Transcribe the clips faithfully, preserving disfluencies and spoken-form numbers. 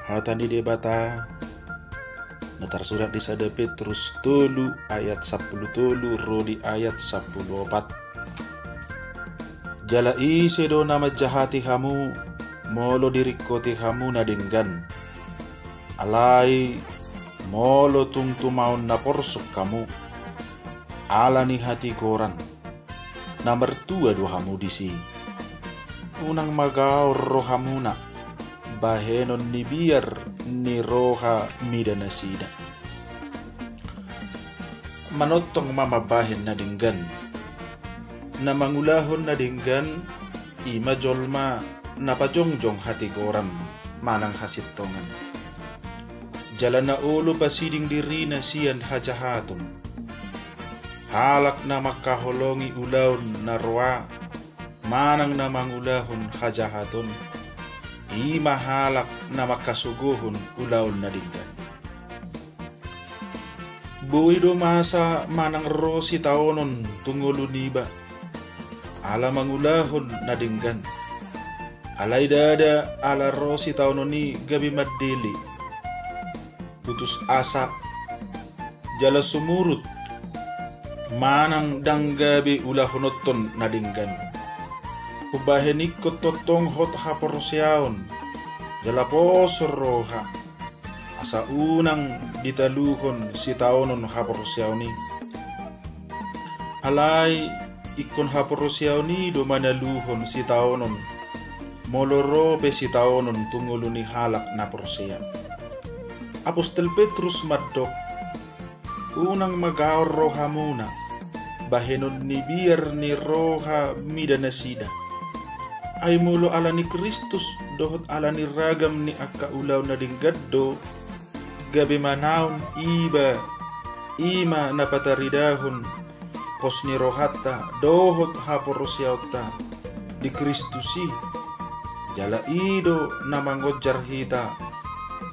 Hata ni Debata na tarsurat di sada Petrus tolu ayat sampulu tolu ro di ayat sampulu opat. Jala ise do na manjahati hamu, molo diringkoti hamu na denggan? Alai molo tung tumaon na porsuk hamu, ala ni hatigoran, na martua do hamu disi. Unang ma gaor rohamuna, bahenon ni biar ni roha mida nasida. Manongtong ma mambahen na denggan. Na mangulahon na denggan, i ma jolma na pajongjong hatigoran manang hasintongan. Jala na olo pasiding dirina sian hajahaton. Halak na mangkaholongi ulaon na roa manang na mangulahon hajahaton, i ma halak na mangkasogohon ulaon na denggan. Boi do masa manang ro sitaonon tu ngolu niba, ala mangulahon na denggan. Alai ndada ala ro sitaonon i gabe mandele, putus asa, jala sumurut, manang ndang gabe ulahononton na denggan. Umbahen ingkon tongtong hot haporseaon, jala pos roha, asa unang ditaluhon sitaonon haporseaon i. Alai ingkon haporseaon i do manaluhon sitaonon, molo ro pe sitaonon tu ngolu ni halak na porsea. Apostel Petrus mandok, unang ma gaor rohamuna, bahenon ni biar ni roha mida nasida. Ai molo ala ni Kristus dohot ala ni ragam ni angka ulaon na denggan do gabe manaon iba, i ma na pataridahon pos ni rohanta dohot haporseaonta di Kristus i. Jala i do na mangonjar hita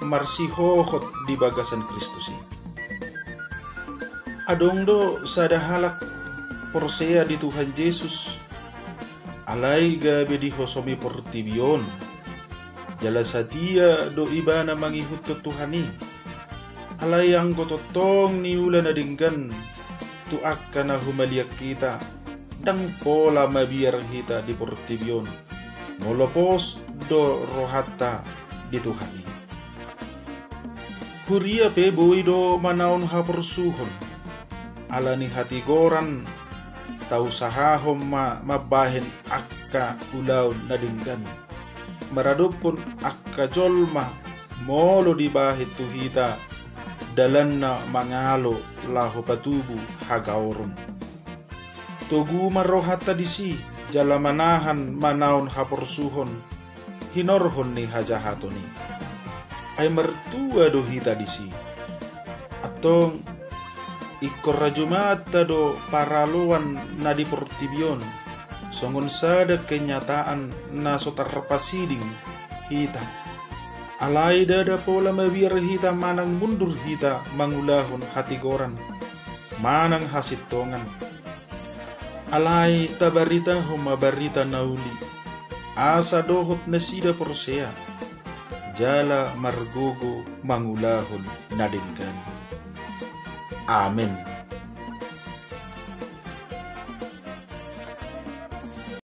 marsihohot di bagasan Kristus i. Adong do sada halak porsea di Tuhan Jesus, alai gabe dihosomi portibi on. Jala satia do ibana mangihuthon Tuhan i. Alai anggo tongtong niula na denggan tu angka na humaliang hita, ndang pola mabiar hita di portibi on, molo pos do rohanta di Tuhan i. Huria pe boi do manaon haporsuhon, ala ni hatigoran, tausahahon ma mambahen angka ulaon na denggan maradophon angka jolma, molo dibahen tu hita dalanna mangalo laho patubu hagaoron. Togu ma rohanta disi, jala manahan manaon haporsuhon hinorhon ni hajahaton i. Ai martua do hita disi. Antong, ingkon rajumanta do paraloan na di portibi on, songon sada kenyataan na so tarpasiding hita. Alai ndada pola mabiar hita manang mundur hita mangulahon hatigoran manang hasintongan. Alai tabaritahon ma barita na uli, asa dohot nasida porsea, jala margogo mangulahon na denggan. Amen.